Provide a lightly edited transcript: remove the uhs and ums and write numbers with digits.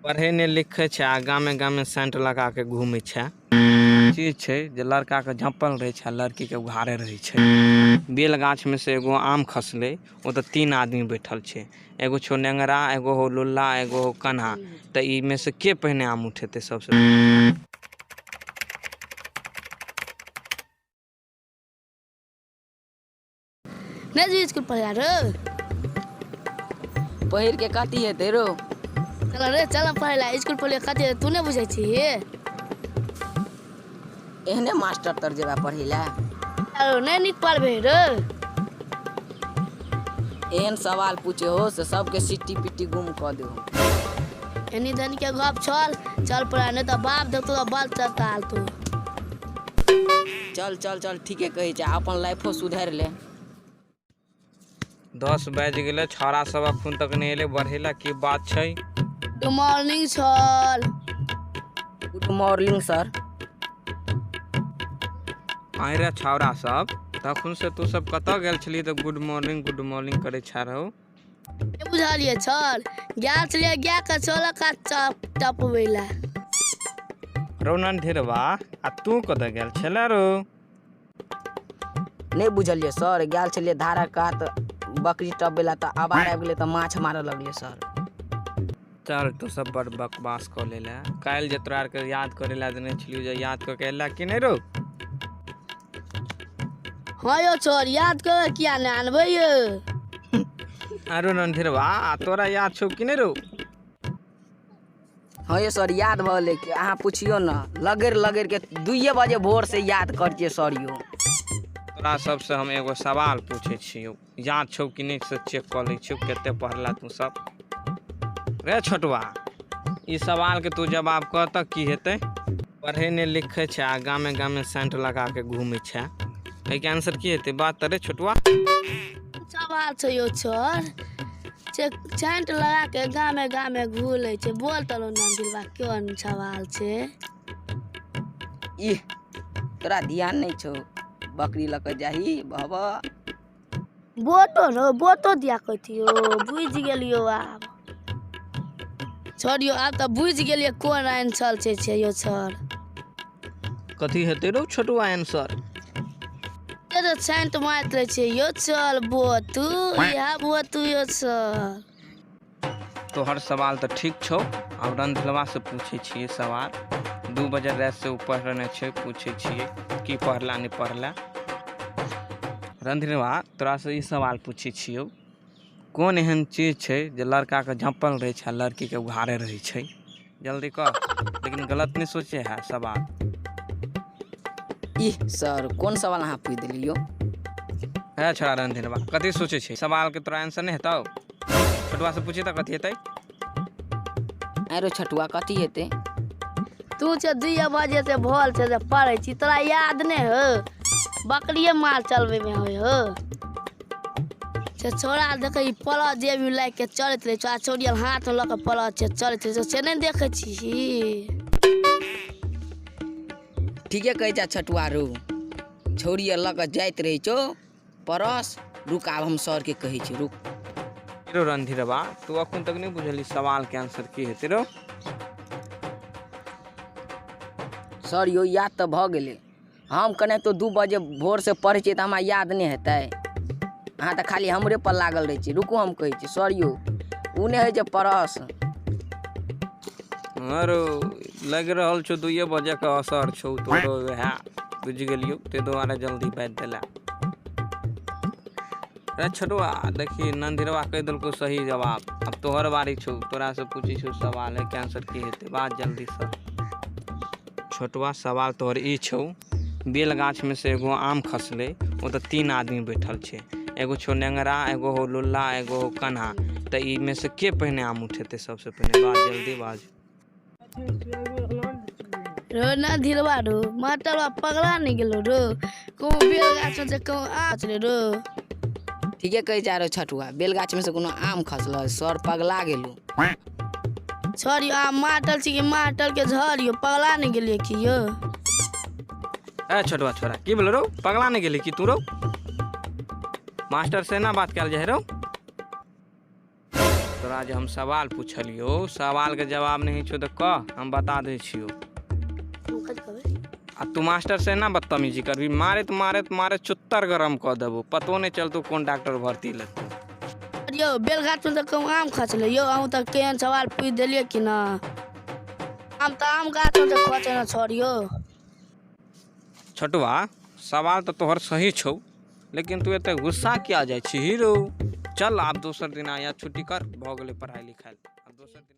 पढ़ै नहि लिखै छै आ गामे गामे सेंट लगा के घूमै छै। चीज छै जे लड़का के झँपल रहै छै आ लड़की के उघारे रहै छै। बेल गाछ में से एगो आम खसलै, ओतऽ 3 आदमी बैठल छै, एगो छौ नेंगरा, एगो हो लुल्ला, एगो हो कन्हा। तऽ ई में से के पहिने आम उठेतै सबसे? नहि जेबही स्कूल पढ़ै रे? पहिर के कथी हेतै रो? चल रे, चल पढ़ै ला। स्कूल पढ़ै कथी हेतै, तू नहि बुझै छिही? एहने मास्टर तर जेबा पढ़ै ला? आरो नहि नीक पढ़बै रे? एहन सवाल पूछे हो से सबके सिट्टी पिट्टी गुम कऽ देहो। एनी धनी के गप छल, चल पढ़ा, नहि तऽ बाप देखतो तऽ बल चलता तू। चल चल चल, ठीके कहै छै, अपन लाइफो सुधारि ले। 10 बाजि गेलै, छौड़ा सब अखन तक नहि एलै बढ़ै ला, की बात छै? गुड मॉर्निंग छल। Good morning sir. आइ रे छौड़ा सब, तखन से तू सब कतऽ गेल छली तऽ गुड मॉर्निंग गुड मॉर्निंग करै छा रहो? नहि बुझलियै छल, गेल छलियै गाय के चल टपबै ला। रौ नंढेरवा, आ तू कतऽ गेल छले रौ? नहि बुझलियै सर, गेल छलियै धारक कात बकरी टपबै ला, तऽ आवाज आबि गेलै तऽ माछ मारऽ लगलियै सर। चल तू सब बड़ बकवास कऽ लेले। काल्हि जे तोरा आरके याद करै ला देने छलियौ, जे याद कऽ के एला कि नहि रौ? हँ यौ सर, याद कऽ किया नहि आनबै यौ? आरो नंढेरवा, आ तोरा याद छौ कि नहि रौ? हँ यौ सर, याद भऽ गेलै। कि अहाँ पुछियौ ने, लगरि लगरि के 2 बजे भोर से याद करतियै सर यौ। तोरा सबसे हम एगो सवाल पूछै छियौ, याद छौ कि नहि से चेक कऽ लै छियौ कते पढ़ला तू सब। रे छोटवा, ई सवाल के तू जवाब कह तऽ की हेतै? पढ़ै नहि लिखै छै आ गामे गामे सेंट लगा के घूमै छै, एहिके आंसर की हेतै? बात तऽ रे छोटवा। सवाल छै यौ सर, सेंट लगा के गामे गामे घूलै छै, बोल तऽ नंदिलबा कोन सवाल छै? इह, तोरा ध्यान नहि छौ, बकरी लऽ कऽ जाही बाबा। बोतो रो, बोतो दिया कहतियो, बुझि गेलियो आब। छोड़ियो, आब तऽ बुझि गेलियै कोन आंसर छै, छै यौ सर। कथी हेतै रौ छोटुआ आंसर? ये तऽ सेंट मारैत रहै छै यौ सर, बोतू, इएह बोतू यौ सर। तोहर सवाल तऽ ठीक छौ। आब रंधलवा से पूछै छियै सवाल। 2 बजे राति से ओ पढ़ने छै, पूछै छियै की पढ़ला नहि पढ़ला। रंधलवा, तोरा से ई सवाल पूछै छियौ, कोन एहन चीज छै जे लड़का के झँपल रहै छै आ लड़की के उघारे रहै छै? जल्दी कह, लेकिन गलत नहि सोचे है सवाल। इह सर, कोन सवाल अहाँ पूछि देलियौ? है छोड़ा रंधलवा, कथी सोचै छै? सवाल के तोरा आंसर नहि हेतौ? छोटुआ से पूछी तऽ कथी हेतै? आरो छटुआ कथी हेतै? तू छै 2 बजे से भोल छै जे पढ़ै छी, तोरा याद नहि हो? बकरिए माल चलबै में होइ हो। से छोड़ा देखै पलह जेबी लागि के चलैत रहै छौ, आ छौड़ी हाथ में लऽ के पलह छै चलैत रहै छौ, से नहि देखै छीही? ठीके कहै छै छटुआ रो, छौड़ी आर लऽ कऽ जाइत रहै छौ परस। रुक, आब हम सरके कहै छी, रुक। रौ रणधीरबा, तू अखन तक नहि बुझलही सवाल के आंसर की हेतै रौ? सर यौ, याद तऽ भऽ गेलै। हम कने तो 2 बजे भोर से पढ़ै छियै तऽ हमरा याद नहि हेतै? अहाँ तऽ खाली हमरे पर लागल रहै छी। रुकू, हम कहै छी सर यौ, ओ नहि होइ छै परस। हँ रौ, लागि रहल छौ 2 बजे के असर छौ तोरो, वएह बुझि गेलियौ, ताहि दुआरे जल्दी बाजि देला। रे छोटुआ, देखी नंदिरवा कहि देलकौ सही जवाब। आब तोहर बारी छौ, तोरा से पूछै छौ सवाल, एहिके आंसर की हेतै? बात जल्दी से। छोटुआ, सवाल तोहर ई छौ, बेल गाछ में से एगो आम खसलै, ओतऽ 3 आदमी बैठल छै, एगो छौ नेंगरा, एगो हो लुल्ला, एगो हो कन्हा। तऽ ई में से के पहिने आम उठेतै सबसे पहिने? बाज जल्दी बाज। रो नंदिरवा रो, मास्टरवा पगला नहि गेलो रो? कहूँ बेल गाछ में से कहूँ आम खसलै रो? ठीके कहै छै रो छटुआ, बेल गाछ में से कोनो आम खसलै, सर पगला गेलो। सर यौ, आम माटल छी कि माटल के झड़ यौ, पगला नहि गेलियै की यौ? ए छोटुआ छोरा, की भेलो रौ? पगला नहि गेली की तू रौ? मास्टर से ना बात कयल जाइ रौ? तोरा जे हम सवाल पुछलियौ, सवालके जवाब नहि छौ तऽ कह, हम बता दै छियौ। हम कथी कहबै? आ तू मास्टर से ना बदतमीजी करबी, मारैत मारैत मारैत चुत्तर गरम कऽ देबो, पतो नहि चलतौ कोन डॉक्टर भर्ती लेतौ। यौ, बेलगाछमे तऽ कहूँ आम खसलै यौ। अहूँ तऽ केहन सवाल पूछि देलियै कि ना। आम तऽ आम गाछमे तऽ खसै ने सर यौ। छोटुआ, सवाल तऽ तोहर सही छौ, लेकिन तू एते गुस्सा किया जाइ छी हीरो? चल, आब दोसर दिन आ, छुट्टी कर, भऽ गेलै पढ़ाइ लिखाइ, आब दोसर दिन।